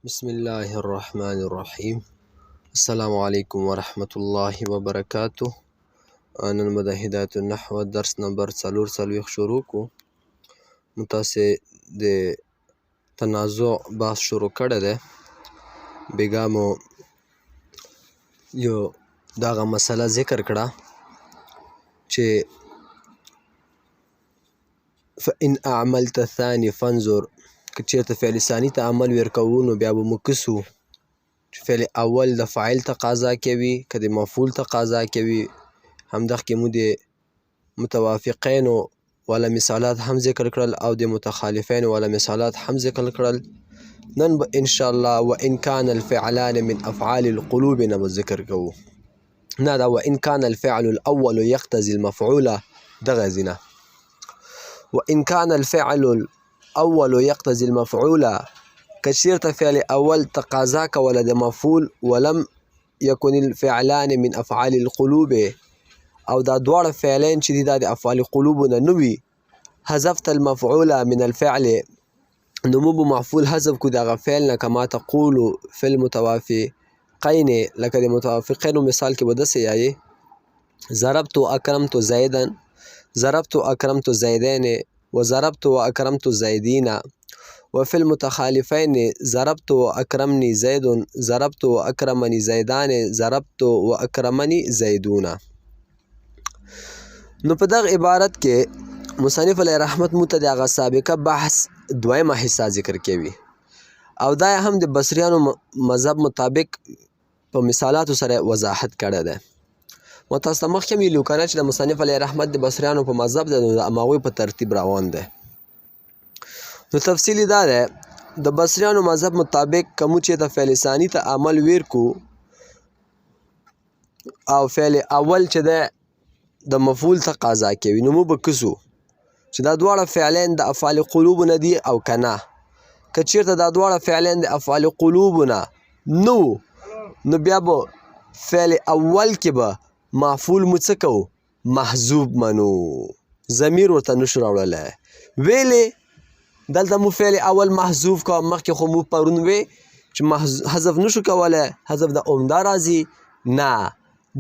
بسم الله الرحمن الرحیم. السلام علیکم ورحمت الله وبرکاته. نن به د هدایت النحو درس نمبر 44 شروع کو. موږ تاسې د تنازع بحث شروع کړی دی. بیګا مو یو دغه مسله ذکر کړه چې فإن اعملت الثاني فانظر، که چېرته فعل ثاني ته عمل ورکوو نو بیا به مو کسو چې فعل اول د فاعل تقاضا کوي که د مفعول تقاضا کوي. همدغه کې مو د متوافقینو والا مثالات هم ذکر کړل او د متخالفینو والا مثالات هم ذکر کړل. نن به ان شاء الله وان كان الفعلان من افعال القلوب نه به ذکر کوو. نه دا وان كان الفعل الاول يقتضي المفعول دغه ځینه. وان كان الفعل الاول يقتضي المفعول، که چیرته فعل اول تقاضا کوله د مفعول ولم يكن الفعلان من افعال القلوب، او دا دواړه فعلین چې دي دا د افعال قلوب نه نه وي، حذفت المفعول من الفعل، نو موږ به مفعول حذف کو دغه فعل نه، کما تقول فی المتوافقین، لکه د متوافقینو مثال کې به داسې یایې ضربت اکرمت زیدا، ضربت اکرمت زیدین، وضربت واکرمت زیدین. وفي المتخالفین ضربت واکرمني زید، ضربت واکرمني زیدان، ضربت واکرمني زیدون. نو په دغه عبارت کې مصنف علیه رحمت مو ته د هغه سابقه بحث دویمه حصه ذکر کوي، او دا هم د بصریانو مذهب مطابق په مثالاتو سره وضاحت کړی دی. ما تاسو ته مخکې هم ویلي وو که نه چې د مصنف علیه رحمت د بصریانو په مذهب دی، نو د هماغوی په ترتیب روان دی. نو تفصیل یې دا دی، د بصریانو مذهب مطابق که موږ چېرته فعل ثاني ته عمل ویر کو او فعل اول چې دی د مفعول تقاضا کوي، نو موږ به کسو چې دا دواړه فعلین د افعال قلوب نه دي او که نه. که چېرته دا دواړه فعلین د افعال قلوب نه نه وو، نو بیا به فعل اول کې به مفعول مو څه کوو؟ محذوب منو، ضمیر ورته نشو راوړلی. ویلې دلته مو فعل اول محذوف کو، مخکې خو مو پرون وی چې حذف نشو کولی، حذف د عمده راځي. نه،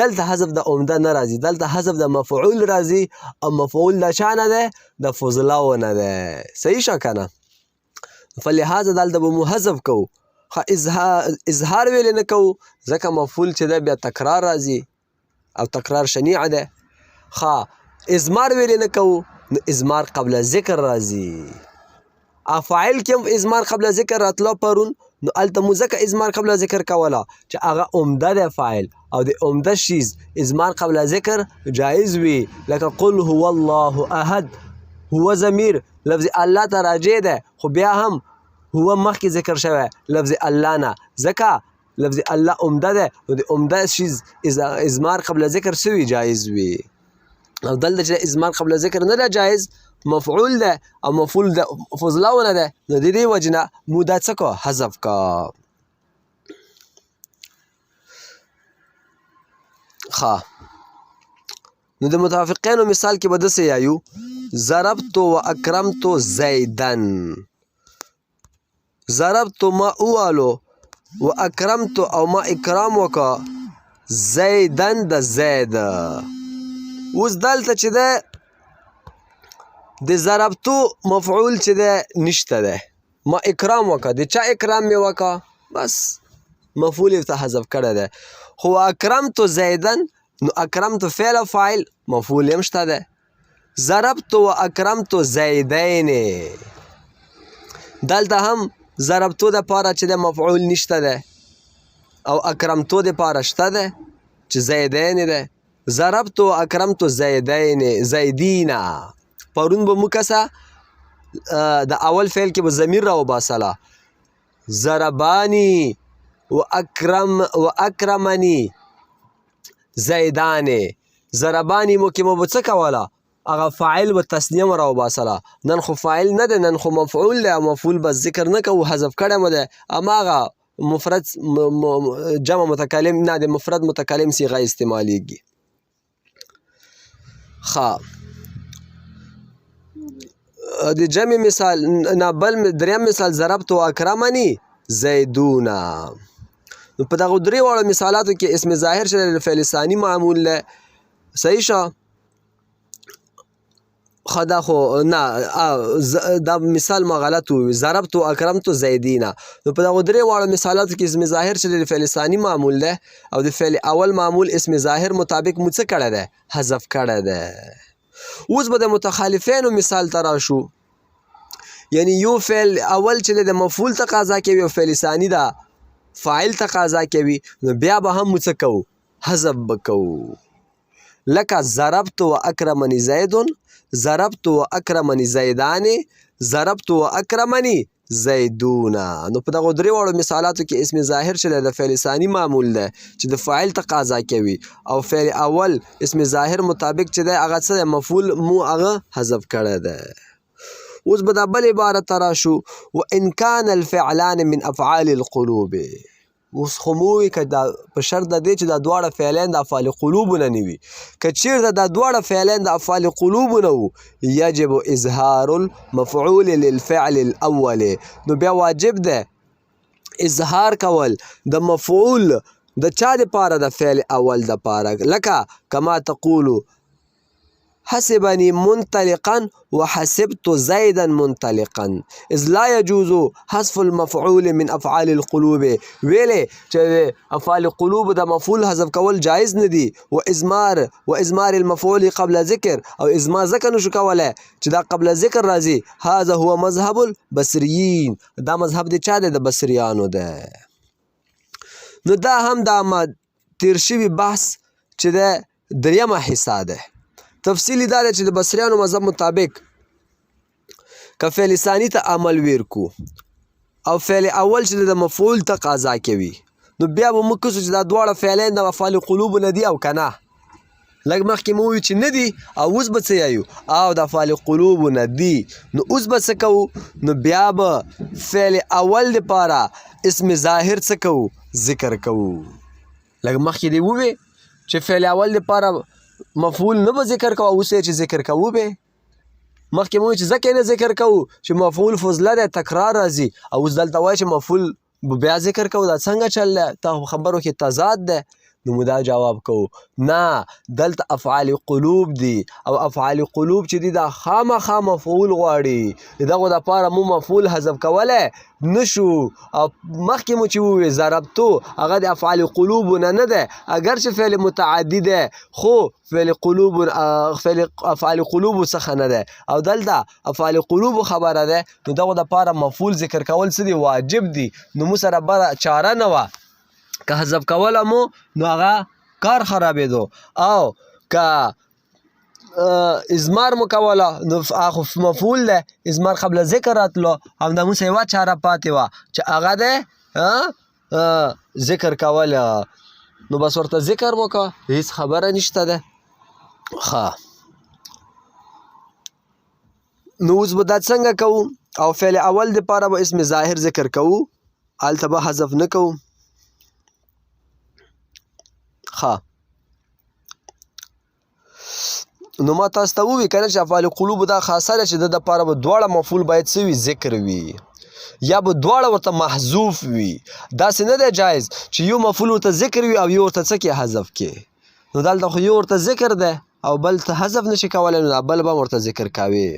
دلته حذف د عمده نه راځي، دلته حذف د مفعول راځي، او مفعول د چا نه دی؟ د فضلاو نه دی. صحیح شو که نه؟ فلهذا دلته به مو حذف کوو. ښه اظهار ویلې نه کوو، ځکه مفعول چې دی بیا تکرار راځي او تکرار شنیع دی. ښه ازمار ویلې نه کوو، نو ازمار قبل ذکر راځي. فاعل کې هم ازمار قبل ذکر راتلو پرون، نو هلته مو ځکه ازمار قبل ذکر کوله چې هغه عمده دی فاعل، او د عمده شیز ازمار قبل ذکر جایز وي، لکه قل هو الله احد، هو ضمیر لفظ الله ته راجع دی، خو بیا هم هو مخکې ذکر شوی لفظ الله نه، ځکه لفظ الله عمده دی، نو د عمده شیز ازمار قبل ذکر سوي جایز وي. او دلته چې ازمار قبل ذکر نه ده جایز، مفعول ده او مفعول ده فضلاونه ده، نو د دې وجې نه مو دا څه کو؟ حذف کا. ښه، نو د متوافقینو مثال کې به داسې یایو ضربت و اکرمت زیدن، ضربت ما اوالو و اکرمت او ما اکرام وکا زیدن د زید. اوس دلته چې ده د ضربتو مفعول چې ده نشته ده، ما اکرام وکا، د چا اکرام مې وکا؟ بس مفعول یې ته حذف کړی دی. خو اکرمت زیدن، نو اکرمت فعل او فاعل مفعول یې هم شته دی. ضربت و اکرمت زیدین، دلته هم ضربتو د پاره چې د مفعول نشته دی او اکرمتو د پاره شته دی چې زیدین دی. ضربت و اکرمت زیدین زیدینا، پرون به مو کسه د اول فعل کې به ضمیر راوباسله، ضربانی و اکرم و اکرمنی زیدان، ضربانی مو کې مو به څه کوله؟ هغه فاعل به تثنیه مو راوباسله. نن خو فاعل نه دی، نن خو مفعول دی، او مفعول به ذکر نه کوو، حذف کړی مو دی. اما هغه مفرد جمع متکلم نه، د مفرد متکلم صیغه استعمالیږي. ښه، د جمع مثال نه بل دریم مثال ضربت و اکرمنی زیدونا. نو په دغه درې واړو مثالاتو کې اسم ظاهر چې د فعل ثاني معمول دی. صحیح شه. خو دا خو نه، دا مثال ما غلط ووی، ضربت و اکرمت زیدینا. نو په دغه درې واړو مثالاتو کې اسم ظاهر چې د فعل ثاني معمول دی او د فعل اول معمول اسم ظاهر مطابق مو څه کړی دی؟ حذف کړی دی. اوس به د متخالفینو مثال ته راشو، یعنی یو فعل اول چې د مفعول تقاضا کوي او فعل ثاني دا فاعل تقاضا کوي، نو بیا به هم څه کوو؟ حذف به کوو. لکه ضربت و اکرمنی زید، ضربت و اکرمنی زیدان، ضربت و اکرمنی زیدونا. نو په دغه درې واړو مثالاتو کې اسم ظاهر چې د فعل ثاني معمول دی چې د فاعل تقاضا کوي او فعل اول اسم ظاهر مطابق چې دی هغه څه دی؟ مفعول مو هغه حذف کړی دی. اوس به دا بل عبارت ته راشو، وان کان الفعلان من افعال القلوب. اوس خو مو ووی که دا په شرط د دې چې دا دواړه فعلین د افعال قلوب نه نه وي، که چیرته دا دواړه فعلین د افعال قلوب نه وو، یجب اظهار المفعول للفعل الاول، نو بیا واجب ده اظهار کول د مفعول د چا د پاره؟ د فعل اول د پاره. لکه کما تقولو حسبني منطلقا وحسبت زيدا منطلقا، اذ لا يجوز حذف المفعول من افعال القلوب. ویلې چې افعال قلوب د مفعول حذف کول جایز نه دي، و ازمار و ازمار المفعول قبل ذکر، او ازمار ځکه نشو کولای چې دا قبل ذکر راځي. هذا هو مذهب البصريين، دا مذهب دی چا دی؟ د بصریانو دی. نو دا هم دا ما تیر شوي بحث چې ده دریمه حصه ده. تفصیلی دا ده چې د بصریانو مذهب مطابق که فعل ثانی ته عمل ویر کو او فعل اول چې د مفعول تقاضا کوي، نو بیا به موږ کوو چې دا دواړه فعلین د افعال قلوب نه دي او کنه؟ لږ مخکې مو وی چې نه دي، او اوس به څه یایو؟ او د افعال قلوب نه دي. نو اوس به څه کوو؟ نو بیا به فعل اول دپاره اسم ظاهر څه کوو؟ ذکر کوو. لږ مخکې دی ووی چې فعل اول دپاره مفعول نه به ذکر کوو، اوس یې چې ذکر کوو به. مخکې مو چې ځکه نه ذکر کوو چې مفعول فضله دی، تکرار راځي، او اوس دلته وایي چې مفعول بیا ذکر کوو، دا څنګه چل دی؟ تا خبرو کې تضاد دی. نو مو دا جواب کوو، نه، دلته افعال قلوب دي، او افعال قلوب چې دي دا خامخا مفعول غواړي، دغو دپاره مو مفعول حذف کولی نشو. او مخکې مو چې ووی ضربتو هغه د افعال قلوب نه نه دی، اګر چې فعل متعدي دی خو فعل قلوب، فعل افعال قلوب څخه نه دی، او دلته افعال قلوب خبره ده، نو دغو دپاره مفعول ذکر کول څه دي؟ واجب دي. نو مو سره بله چاره نه وه، که حذف کوله مو نو هغه کار خرابېدو، او که ازمار مو کوله نو هغه مفعول دی، ازمار قبل ذکر راتلو، همدا مو یوه چاره پاتې وه چې هغه دی ذکر کول، نو بس ورته ذکر وکړه، هیڅ خبره نشته ده. ښه، نو اوس به دا څنګه کوو؟ او فعل اول دپاره به اسم ظاهر ذکر کوو، هلته به حذف نه کوو. ښه، نو ما تاسو ته ووی کنه چې افعال قلوب دا خاصه ده چې د دپاره به دواړه مفعول باید څه وي؟ ذکر وي، یا به دواړه ورته محذوف وي. داسې نه دی جایز چې یو مفعول ورته ذکر وي او یو ورته څه کې؟ حذف کې. نو دلته خو یو ورته ذکر دی او بل ته حذف نشي کولی، نو دا بل به ورته ذکر کوي.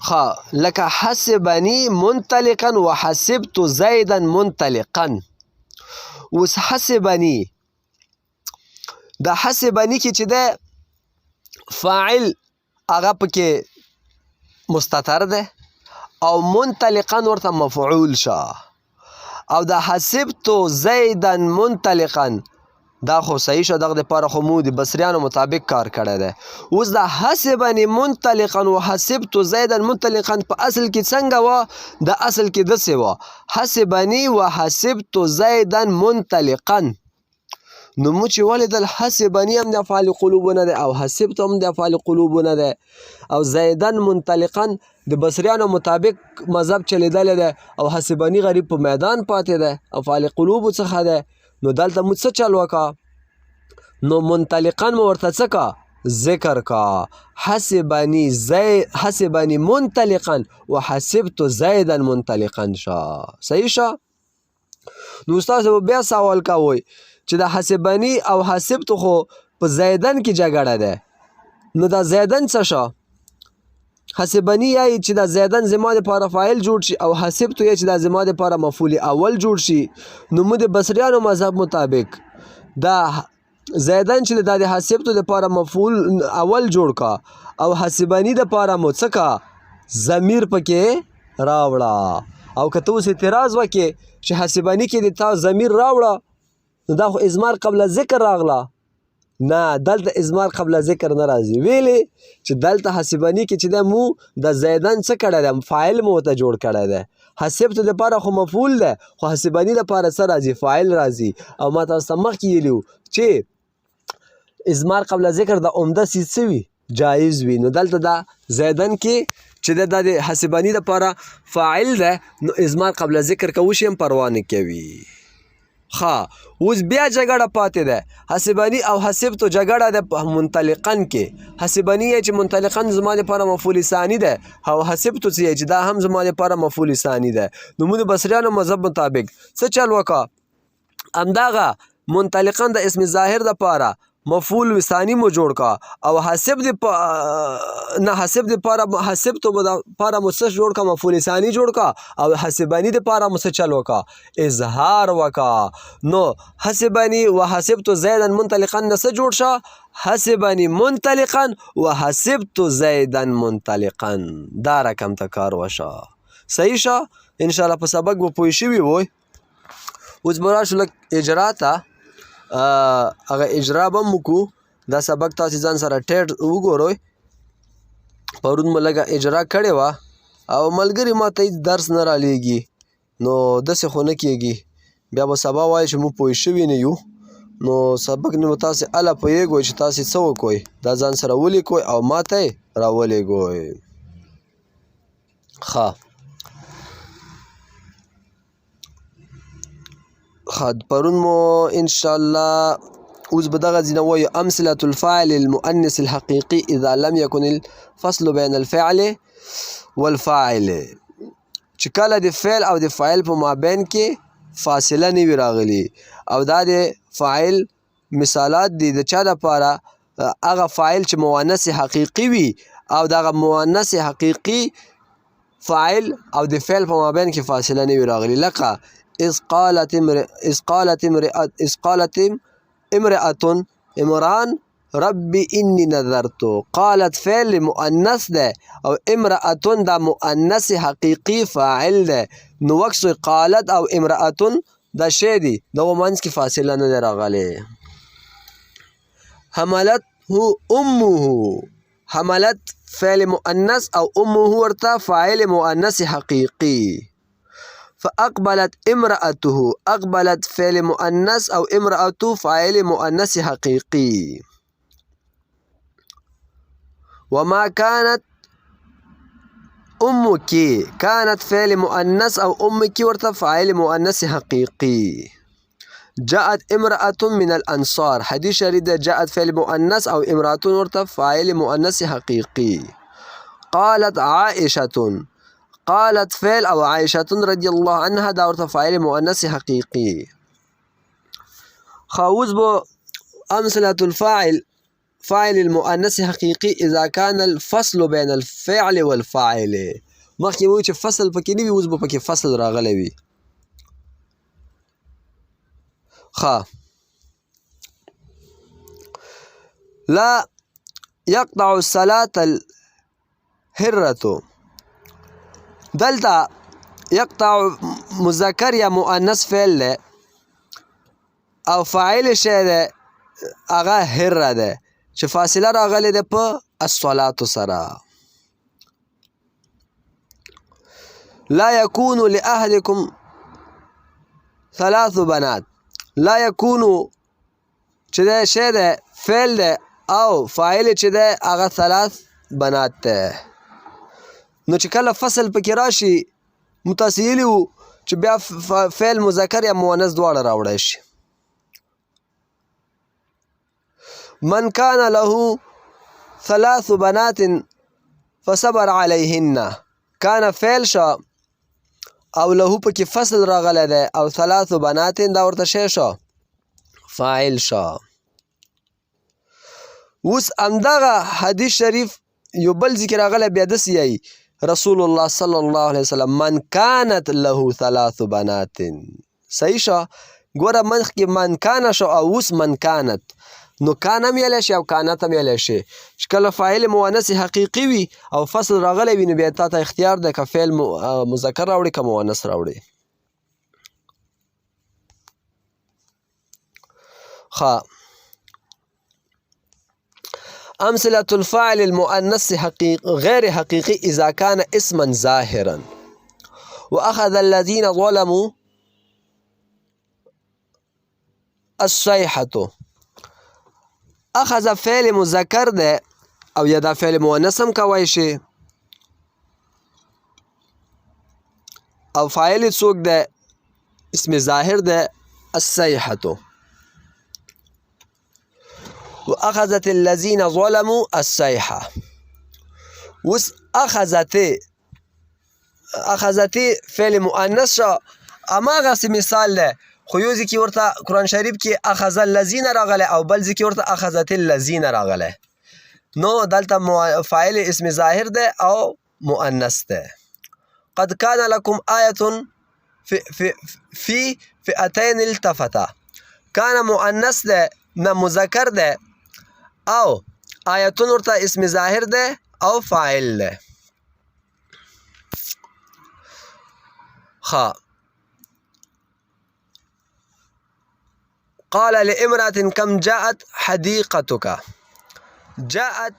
ښه، لکه حسبني منطلقا وحسبت زیدا منطلقا. اوس حسبني، د حسبني کې چې ده فاعل هغه پکې مستتر ده او منطلقا ورته مفعول شه، او د حسبت زیدا منطلقا دا خو صحیح شو، دغه دپاره خو مو د بصریانو مطابق کار کړی دی. اوس دا حسبني منطلقا و حسبت زیدا منطلقا په اصل کې څنګه وه؟ د اصل کې داسې وه، حسبني و حسبت زیدا منطلقا. نو مو چې ولیدل حسبني هم د افعال قلوب نه دی او حسبت هم د افعال قلوب نه دی، او زیدا منطلقا د بصریانو مطابق مذهب چلیدلی دی، او حسبني غریب په میدان پاتې دی، افعال قلوب څخه دی. نو دلته مو څه چل وکړه؟ نو منطلقا مو ورته څه کا؟ ذکر کا. حسبنی زید، حسبنی منطلقا وحسبت زیدا منطلقا شا. صحیح شا. نو استاد به بیا سوال کوي چې د حسبنی او حسبت خو په زیدن کې جګړه ده، نو دا زیدن څه شو؟ حسبنی یی چې دا زیدن زما د پاره فاعل جوړ شي او حسبت یی چې دا زما د پاره مفعول اول جوړ شي. نو موږ د بصریانو مذهب مطابق دا زیدن چې دا د حسبت د پاره مفعول اول جوړ کا او حسبنی د پاره مو څه کا ضمیر پکې راوړه. او که ته اوس اعتراض وکې چې حسبنی کې د تا ضمیر راوړه، نو دا خو ازمار قبل ذکر راغله. نه، دلته ازمار قبل ذکر نه راځي. ویلې چې دلته حسبنی کې چې ده مو د زیدن څه کړی دی، فاعل مو ورته جوړ کړی دی. حسبت د پاره خو مفعول ده، خو حسبنی د پاره څه راځي؟ فاعل راځي. او ما تاسو ته مخکې ویلي وو چې ازمار قبل ذکر د عمده څیز څه وي؟ جایز وي. نو دلته دا زیدن کې چې ده دا د حسبنی د پاره فاعل ده، نو ازمار قبل ذکر که وشي هم پروا نه کوي. ښه، اوس بیا جګړه پاتې ده، حسبنی او حسبتو جګړه ده په منطلقاً کې. حسبنی یې چې منطلقاً زما لپاره مفعول ثاني ده، او حسبتو څه یې چې دا هم زما لپاره مفعول ثاني ده. نو موږ د بصریانو مذهب مطابق څه چل وکړه؟ همدغه منطلقاً د اسم ظاهر دپاره مفعول ثاني مو جوړ کا، او حسب د نه حسب د پاره، حسب تو د پاره مو څه جوړ کا؟ مفعول ثاني جوړ کا، او حسبنی د پاره مو څه چل وکا؟ اظهار وکا. نو حسبنی و حسبت زیدا منطلقا نه څه جوړ شه؟ حسبنی منطلقا و حسبت زیدا منطلقا. دا رقم ته کار وشه. صحیح شه. ان شاء الله په سبق به پوه شوي وئ. اوس به راشو لږ اجرا ته، هغه اجرا به هم وکړو. دا سبق تاسې ځان سره ټیټ وګورئ. پرون مو لږه اجرا کړې وه او ملګري ما ته هېڅ درس نه رالیږي، نو داسې خو نه کېږي. بیا به سبا وایي چې موږ پوه شوي نه یو. نو سبق نه به تاسې هله پوهېږئ چې تاسې څه وکړئ. دا ځان سره ولیکئ او ما ته یې راولېږئ. ښه، ښه، پرون مو انشاءالله اوس به دغه ځینه وایو. امثلة الفاعل المؤنث الحقيقي اذا لم يكن الفصل بين الفعل والفاعل، چې کله د فعل او د فاعل په مابین کې فاصله نه وي راغلي. او دا د فاعل مثالات دي د چا دپاره؟ هغه فاعل چې مؤنث حقیقي وي او دغه مؤنث حقیقي فاعل او د فعل په مابین کې فاصله نه وي راغلي. لکه اذ قالت اذ قالت اذ قالت امرأة عمران رب انی نذرت. قالت فعل مؤنث ده او امرأة دا مؤنث حقیقي فاعل ده. نو وکسو قالت او امرأة دا شی دي، دغو منځ کې فاصله نه ده راغلې. حملته امه، حملت فعل مؤنث او امه ورته فاعل مؤنث حقیقي. فأقبلت امرأته، أقبلت فعل مؤنث أو امرأته فاعل مؤنث حقيقي. وما كانت أمك، كانت فعل مؤنث أو أمك ورته فاعل مؤنث حقيقي. جاءت امرأة من الأنصار، حديث شريف ده، جاءت فعل مؤنث أو امرأة ورته فاعل مؤنث حقيقي. قالت عائشة، قالت فعل أو عائشة رضي الله عنها دا ورته فاعل مؤنث حقيقي. خاوز بو أمثلة الفاعل فاعل المؤنث حقيقي إذا كان الفصل بين الفعل والفاعل. مخکې وو چې فصل پکې نه وي، اوس به پکې فصل راغلی وي. ښه، لا يقطع الصلاة الهرة، دلته يقطع مذکر یا مؤنث فعل دی او فاعل شی دی هغه هره ده چې فاصله راغلې ده په الصلاة سره. لا يكون لأحدكم ثلاث بنات، لا يكون چې ده شی ده فعل ده او فاعل چې ده هغه ثلاث بنات ده. نو چې کله فصل پکې راشي متاسې ویلي وو چې بیا فعل مذکر یا مؤنث دواړه راوړی شي. من کان له ثلاث بنات فصبر عليهن، کان فعل شو او له پکې فصل راغلی دی او ثلاث بنات دا ورته شی شو، فاعل شو. اوس همدغه حدیث شریف یو بل ذکر راغلی بیا داسې یایي رسول الله صلی الله علیه وسلم من کانت له ثلاث بنات. صحیح شو؟ ګوره مخکې من کان شو او اوس من کانت، نو کان هم ویلی شي او کانت هم ویلی شي. چې کله فاعل مؤنث حقیقي وي او فصل راغلی وي نو بیا تا ته اختیار دی که فعل مذکر راوړي که مؤنث راوړي. ښه، أمثلة الفاعل المؤنث حقيق غير حقيقي إذا كان اسما ظاهرا. وأخذ الذين ظلموا الصيحة. أخذ فعل مذکر ده او یا دا فعل مؤنث هم کوای شي او فاعل څوک ده؟ اسم ظاهر ده الصيحة. واخذت الذين ظلموا الصيحه. اوس اخذت، اخذت فعل مؤنث شو، اماغه مثال ده، خو یو ځکه ورته قرآن شریف کې اخذ الذين راغله او بل ځکه ورته اخذت الذين راغله، نو دلته فاعل اسم ظاهر ده او مؤنث ده. قد كان لكم آية في في في فئتين التفتا. کان مؤنث ده نه مذکر ده او آیتون ورته اسم ظاهر ده او فاعل ده. خا قال لامرأة كم جاءت حديقتك. جاءت